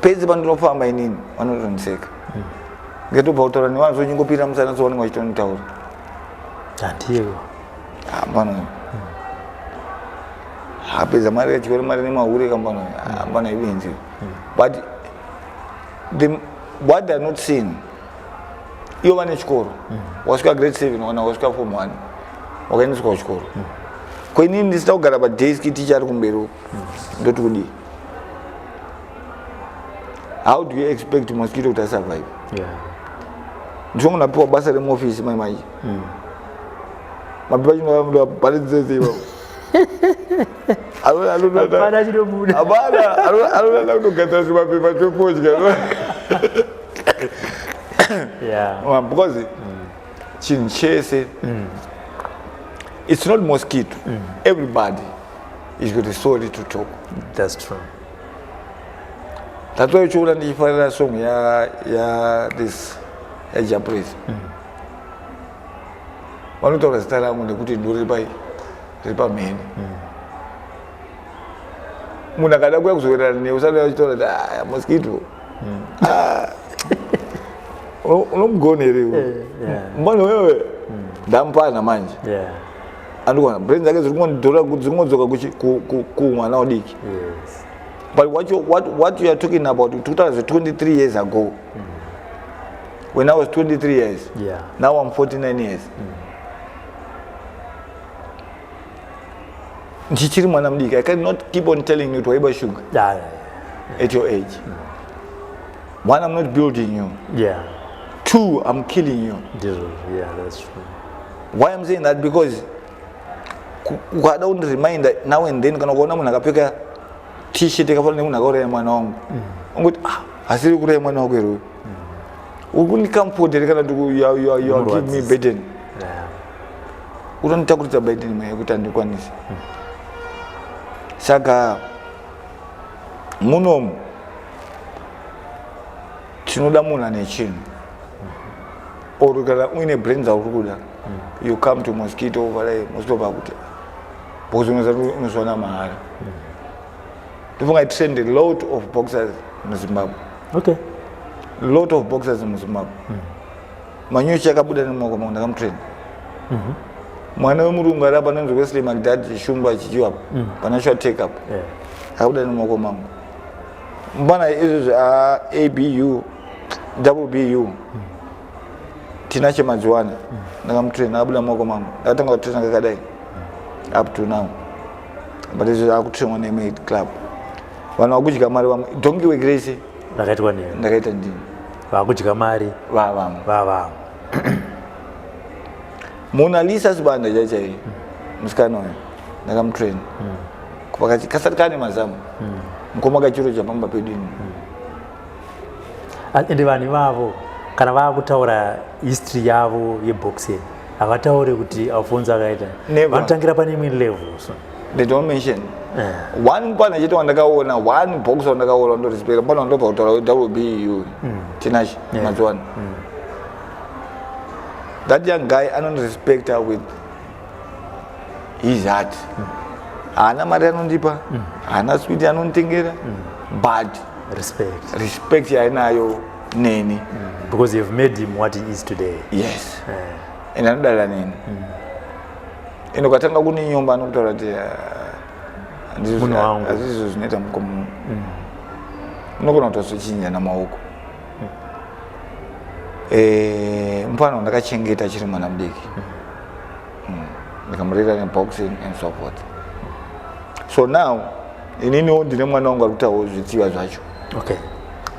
Pedzi pandinofamba inini vanotondiseka, ndikatobva kutaura nevanhu zonyingopinda musana, so vanenge vachitonitaura. Handiyo. Hapana, apedza mari kachikwere mari nemahure kambano, hapana ibenzi. But what they are not seeing, ivo vane chikoro, wasvika grade 7 kana wasvika form 1, wakaendeswa kuchikoro. Ko inini ndisina kugara padesk, ticha ari kumberi uko, ndoti kudii? How do you expect Mosquito kuti asurvive? Ndinongo ndapiwa basa remuofisi mai manje, mapepa chinoabharidzese ipapo. Hapana chinobuda. Hapana, anoda kutogadzira zvimapepa twefodya. Because chinhu chese, it's not Mosquito, everybody is got a story to talk. That's true. That's why uchiona ndichifarira song ya this yaJah Prayzah, vanotaura zita rangu nekuti ndo riri pamhene. Munhu akada kuya kuzowerana newe, usada achitaura kuti, "Ah, Mosquito." Ah. Unomugona here iwe? Mbona wewe ndamupana manje? Andikuona brain dzake dziri kungondidhora, dziri kungodzoka kumwana udiki. But what you are talking about, tikutaura zve 23 years ago, when I was 23 years. Now I'm 49 years, ndichiri mwana mudiki. I cannot keep on telling you kuti waiba sugar at your age. One, I'm not building you. Two, I'm killing you. Ndizvo, yeah, that's true. Why I'm saying that? Because ukada kundireminder now and then, kana ukaona munhu akapfeka T-shirt yakafanana nemunhu akauraya mwana wangu, ungoti, "Ah, hasiri kuraya mwana wako here uyu? Uri kundicomfort here kana kuti you are giving me Murwadzisa. burden?" Utonitakuridza burden mwe yekuti handikwanisi. Saka munomu tinoda munhu ane chinhu, or kana uine brain dzauri kuda, you come to Mosquito overlay, Mosquito vakuti, because unozwana mahara. Ndofunga I trained a lot of boxers muZimbabwe. Lot of boxers muZimbabwe. Manyuchi akabuda nemaoko mangu, ndakamutrain. Mwana wemurungu ari apa anonzi Wesley Magdad Shumba, chichiwapo pana take up, akabuda nemaoko mangu. Mbana izvozvi abu double bu tina chemadziwana, ndakamutrain, akabuda mumaoko mangu. Ndakatanga kutraina kakadai up to now, but izvozvi akutrainwa nemate club, vanhu vakudya mari vamwe, donkey work rese Rakaitwa newe. Ndakaita ndini. Vakudya mari. Vavamwe. Vavamwe. Mona Lisa Sibanda chaichai, musikana uyu ndakamutrain pakati kasati kane mazamu, mukoma kachiro chapamba pedu ini. Ende vanhu ivavo kana vaakutaura history yavo yeboxing, havatauri kuti Alfonso akaita. Never. Vanotangira pane imwe level, so. They don't mention. One mupana chete wandakaona, one boxer wandakaona wandorespecta, mupana wandobva kutaura WBU, Tinashe Mazuwana. That young guy anondirespecta with his heart. Haana mari anondipa, haana sweet anonditengera, but respect. Respect yainayo neni. Because you've made him what he is today. Yes, and anodada neni, and ukatanga kuninyomba anokutaura kuti, "Ah, Munhu wangu." Hazvizvo zvinoita mukomo, unogona kutozochinja namaoko. Mufana wandakachengeta achiri mwana mudiki, ndikamurera neboxing and so forth. So now ininiwo ndine mwana wangu ari kutawo zvitsiva zvacho.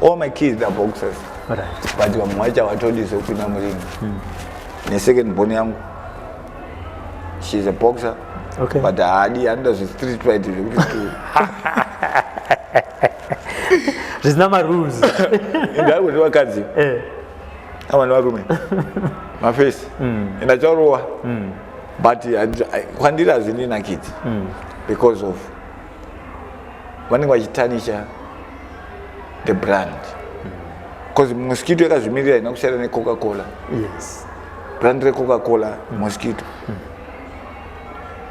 All my kids are boxers, but vamwe vacho havatodi zvekupinda muring. Nesecond born yangu, she's a boxer, but haadi, anoda zvestreet fight zvekuti zvisina marules. Ende ari kuti vakadzi ava nevarume mafesi, ende acharowa, but kwandiri hazvindinakidzi because of vanenge vachitarnisha the brand, because Mosquito yakazvimirira, ina kusiyana neCoca Cola. Brand reCoca Cola, Mosquito.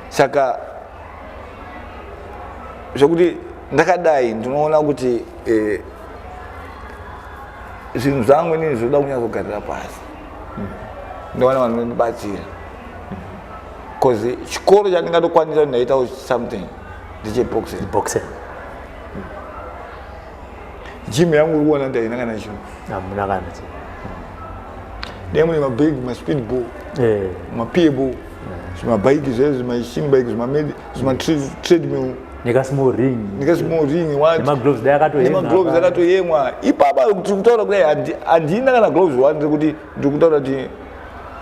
Saka zvokuti ndakadai ndinoona kuti zvinhu zvangu inini zvoda kunyatsogarira pasi, ndoona vanhu vanondibatsira, because chikoro chandingatokwanisa kuti ndaitawo something ndecheboxing. Boxing. Gym yangu uri kuona kuti haina kana chinhu. Hamuna kana chi. Dai mune mabhegi, maspeedball, mapable, zvimabhaiki zvezvo, zvimachine bike, zvimamedi, zvimatreadmill. Nekasmall ring. Nekasmall ring, what. Nemagloves dai akatoyemwa. Nemagloves akatoyemwa ipapa. Tiri kutaura kudai, handina kana gloves one. Ndiri kuti ndiri kutaura kuti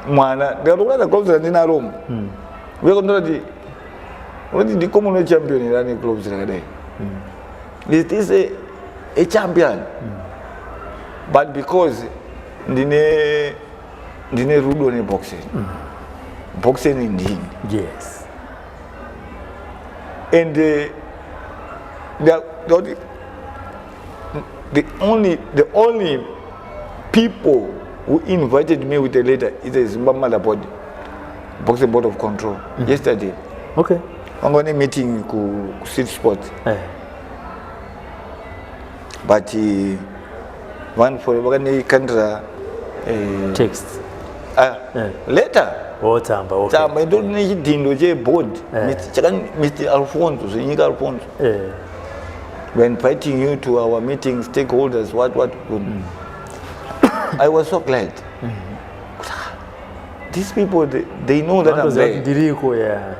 mwana ndikatokuratidza gloves randinaromo, uye kundoda kuti unoti ndicommonwealth champion here ane gloves rakadai? Is this a champion? But because ndine rudo neboxing, boxing ndini. And the only people who invited me with a letter is the Zimbabwe Mother Board, Boxing Board of Control, yesterday. Vanga vane meeting ku City Sport, but vanhu vakandikandira Text. Letter. Oh, tsamba, okay. Tsamba indori nechidhindo cheboard. Mr Alfonso, Zvenyika Alfonso, "We're inviting you to our meeting, stakeholders," what what. I was so glad. These people, they know that I'm Vanotoziva kuti there. Ndiriko, yeah.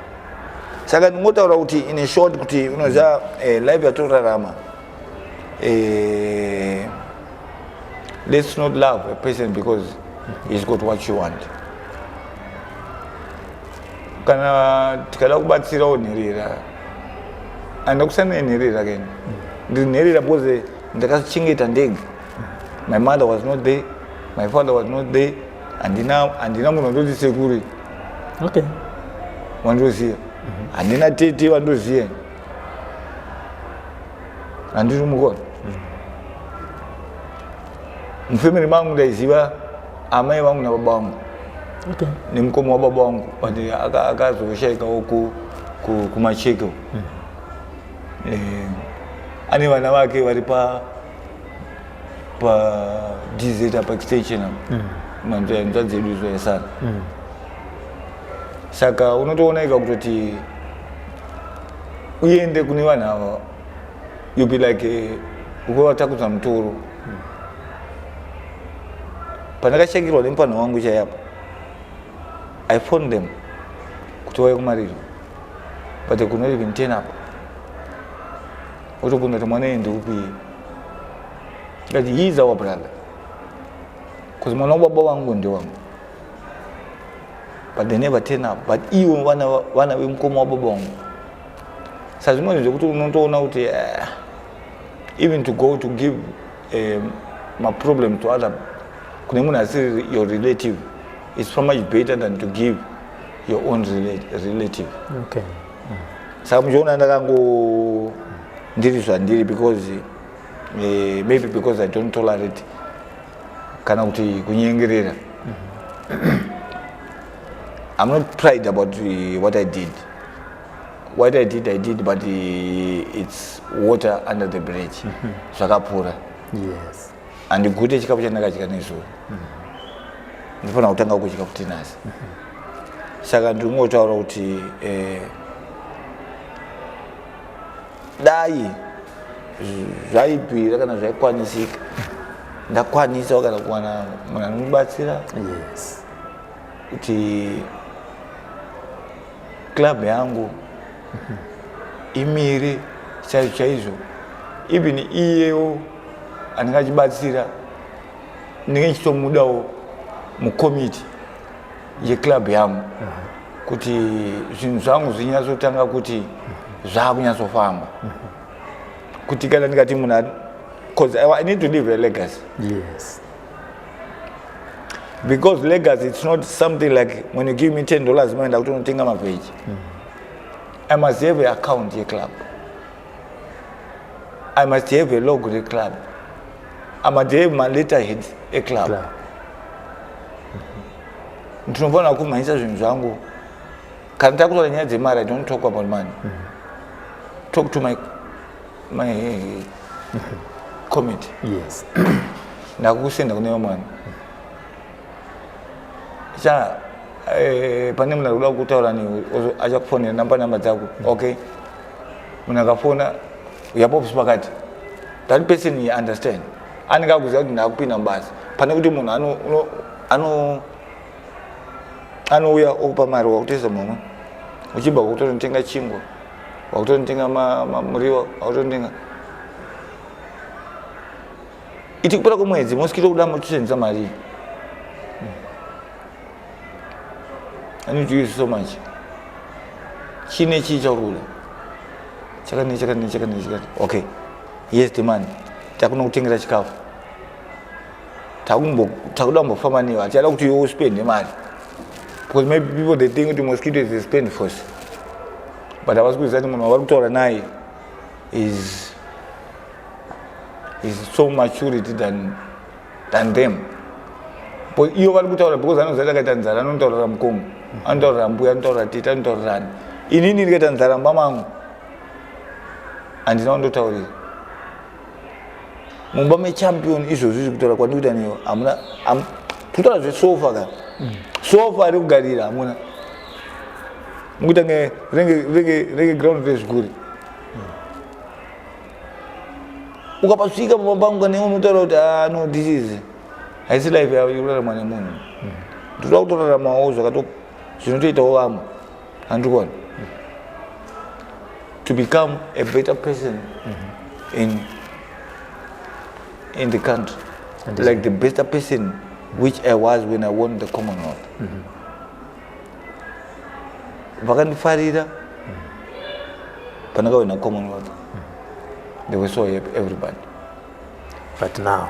Saka ndingotaura kuti in a short kuti unoziva life yatorarama, let's not love a person because he's got what you want. Kana tikada kubatsirawo nherera, handina kusiyana nenherera keni, ndiri nherera because ndakachengeta ndega. My mother was not there, my father was not there. Handina munhu wandoti sekuri wandoziva, handina tete wandoziva, handiri mukona. Mufamily mangu ndaiziva amai vangu nababa vangu nemukoma wababa vangu, but akazoshaikawo kumacheke. Ane vana vake vari pa DZ apa, extension apa, manzva dzedu zoyasara. Saka unotoona ika kutoti uende kune vanhu ava, you be like ukuvatakudza mutoro. Pandakashakirwa nemupano wangu chaiapa, I phoned them kuti vauye kumariro, but they could not even turn up. Otobvunza kuti mwana iye ndeupi? Ngati he is our brother, because mwana wababa vangu ndewangu, but they never turn up. But ivo vana vemukoma wababa vangu. Saka zvimwe zvinhu zvekuti unotoona kuti even to go to give maproblem to other, kune munhu asiri your relative, is so much better than to give your own relative. Saka muchiona ndakango ndiri zvandiri because maybe because I don't tolerate kana kuti kunyengerera. I'm not pride about what I did. What I did, I did, but it's water under the bridge. Zvakapfuura. Handigute chikafu chandakadya nezuro. Ndinofanira kutanga kudya futi nhasi. Saka ndingotaura kuti dai zvaibvira kana zvaikwanisika, ndakwanisawo kana kuwana munhu anomubatsira kuti club yangu imire chaizvo chaizvo. Even iyewo anenge achibatsira, ndinenge ndichitomudawo mukomiti yeclub yangu kuti zvinhu zvangu zvinyatsotanga kuti zvaakunyatsofamba, kuti kana ndikati munhu, because I need to leave a legacy. Because legacy, it's not something like when you give me $10, maenda kutonotenga mavheji. I must have an account yeclub, I must have a logo reclub, I must have my letterhead eclub. Club. Ndinofanira kumhanyisa zvinhu zvangu. Kana takutaura nyaya dzemari, I don't talk about money. Talk to my committee. Ndakusenda kune vamwe cha pane munhu ari kuda kutaura newe, achakufonera, namba dzako. Okay, munhu akafona yapo ofisi pakati, that person, he understand, anenge akuziva kuti ndakupinda mubasa, pane kuti munhu anouya okupa mari, wakutoisa mumwe uchibva wakutonotenga chingwa, wakutonotenga muriwo, wakutonotenga iti. Kupera kwemwedzi Mosquito kuda motoshandisa mari iyi. I need to use so much. Chine chii chauri kuda? Chakadini, chakadini, chakadini, chakadini. Okay, yes, the money takuno kutengera chikafu, takuda kumbofamba newe, hatichada kuti iwe uspende mari, because maybe people, they think kuti Mosquito is a spend force, but havasi kuziva kuti munhu wavari kutaura naye is so maturity than them. But iyo vari kutaura because anoziva takaita nzara, anotaurira mukoma, anotaurira mbuya, anotaurira tete, anotaurirani. Inini ndikaita nzara mumba mangu, handina kundotaurira mumba mechampion. Izvozvi zviri kutaura kwandikuita neyo, hamuna kutaura zvesofa ka sofa rekugarira hamuna, mukuita nge renge ground rezvikuri. Ukapasvika pamba pangu kane unotaura kuti, "Ah, no, this is haisi life yekurarama nemunhu." Ndoda kutoraramawo zvakato zvinotoitawo vamwe, handikuona to become a better person in the country, like the better person which I was when I won the Commonwealth. Vakandifarira pandakawina Commonwealth, they were so happy, everybody. But now?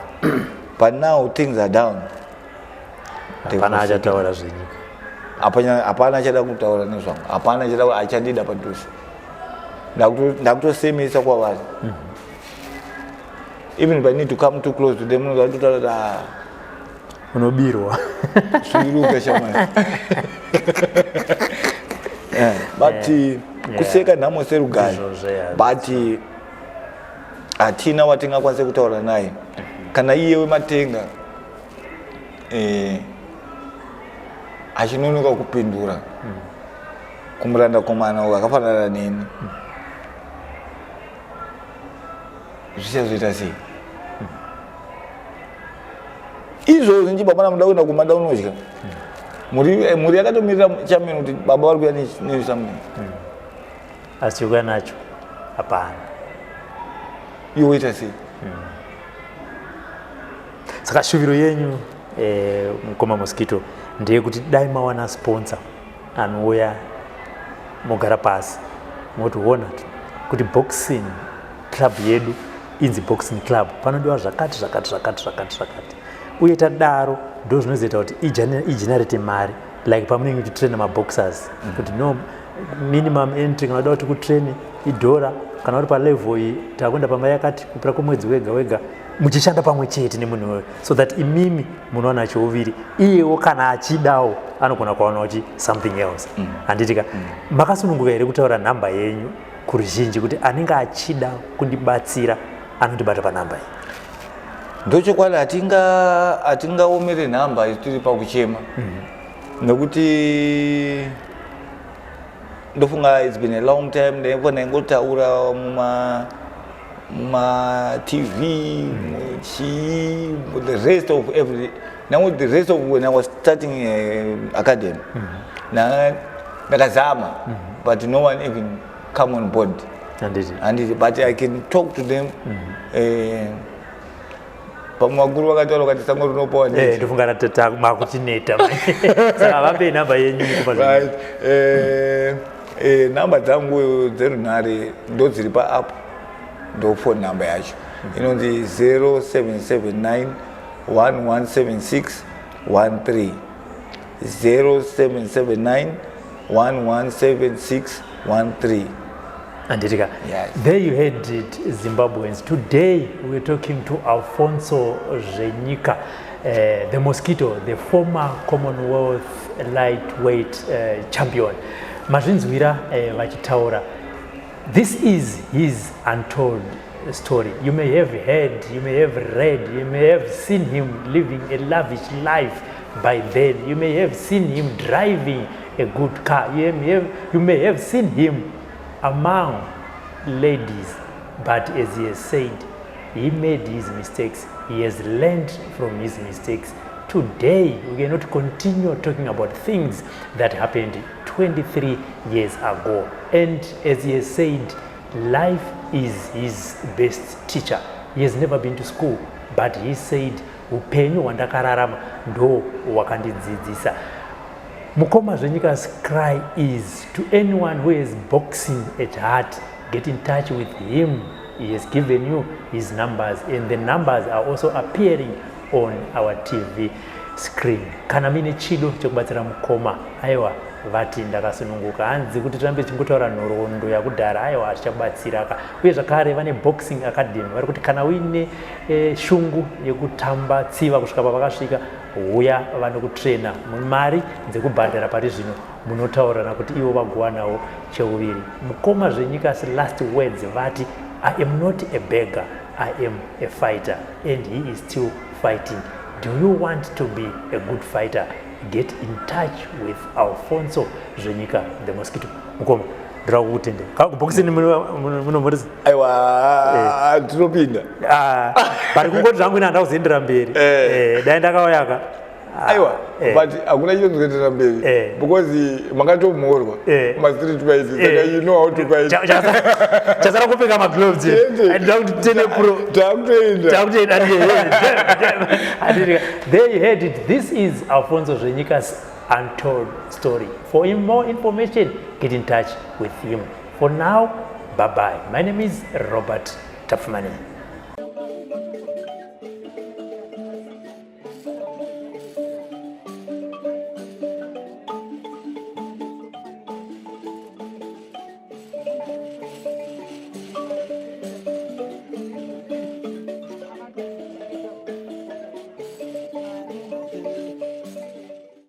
But now things are down. Hapana achataura zvenyika. Hapana achada kutaura nezvangu, hapana achada, achandida padhuze. Ndakutosemesa kwavari. Even if I need to come too close to them, unototaura kuti, "Ah, Unobirwa. Sviruka shamwari." Yeah, but kuseka nhamo serugare. Izvozvo, yeah. But hatina watingakwanise kutaura naye kana iye wematenga achinonoka kupindura kumuranda komana uyu akafanana neni, zvichazoita sei izvozvi? Nchi baba namuda kuenda kumanda unodya mhuri yakatomirira chameni kuti baba vari kuya nesomething. Asi chekuya nacho hapana. Iwe woita sei? Saka shuviro yenyu, mukoma Mosquito, ndeyekuti dai mawana sponsor anouya, mogara pasi moti, "Ona kuti boxing club yedu inzi boxing club, panodiwa zvakati, zvakati, zvakati, zvakati, zvakati," uye tadaro ndo zvinozoita kuti igenerate mari, like pamunenge muchitraina maboxers, kuti no Minimum entry kana uda kuti kutrain idhora, kana uri palevel iyi takuenda pamba yakati kupera kwemwedzi wega wega, muchishanda pamwe chete nemunhu iwoyo, so that imimi munowana chouviri, iyewo kana achidawo anogona kuwanawo chi something else. Handiti ka? Makasununguka here kutaura nhamba yenyu kuruzhinji kuti anenge achida kundibatsira anondibata panhamba iyi? Ndochokwadi, hatingaomere nhamba isu tiri pakuchema, nekuti ndofunga it's been a long time ndaingo ndaingotaura muma TV, muchii, the rest of every now, the rest of when I was starting academy, ndakazama, but no one even come on board. Handiti? Handiti? But I can talk to them. Pamwe vakuru vakataura vakati sango rinopawa. Ndofunga makutineta, saka vapei nhamba yenyu mukupa. Right, nhamba dzangu dzerunhare ndo dziri paapp, ndo phone number yacho inonzi 0779 1176 13, 0779 1176 13. Handiti ka? Yes. There you heard it, Zimbabweans. Today we're talking to Alfonso Zvenyika, the Mosquito, the former Commonwealth lightweight champion. Mazvinzwira vachitaura. This is his untold story. You may have heard, you may have read, you may have seen him living a lavish life by then. You may have seen him driving a good car. You may have seen him among ladies. But as he has said, he made his mistakes. He has learned from his mistakes. Today, we cannot continue talking about things that happened 23 years ago. And as he has said, life is his best teacher. He has never been to school, but he said, upenyu hwandakararama ndo wakandidzidzisa. Mukoma Zvenyika's cry is to anyone who is boxing at heart, get in touch with him. He has given you his numbers, and the numbers are also appearing on our TV screen. Kana muine chido chekubatsira mukoma, aiwa, vati ndakasununguka. Hanzi kuti tirambe tichingotaura nhoroondo yakudhara, aiwa, hatichabatsira ka. Uye zvakare vane boxing academy, vari kuti kana uine shungu yekutamba tsiva kusvika pavakasvika, huya vanokutrena. Mari dzekubhadhara pari zvino munotaurirana kuti ivo vagowana cheuviri. Mukoma Zvenyika's last words vati, "I am not a beggar, I am a fighter," and he is still fighting. Do you want to be a good fighter? Get in touch with Alfonso Zvenyika, the Mosquito. Mukoma, ndoda kukutende kubhokisini munomborisa. Aiwa, tinopinda. But kungoti zvangu ine handakuzoendera mberi. Dai ndakauyaka. Aiwa, but hakuna chinonzi mberi because makatomhorwa mastreet fight, saka you know how to fight. Chasara kupfeka magloves. Chete. Ndoda kuti tene pro. Takutoenda. Takutoenda. There you heard it. This is Alfonso Zvenyika's untold story. For more information, get in touch with him. For now, bye bye. My name is Robert Tafumani.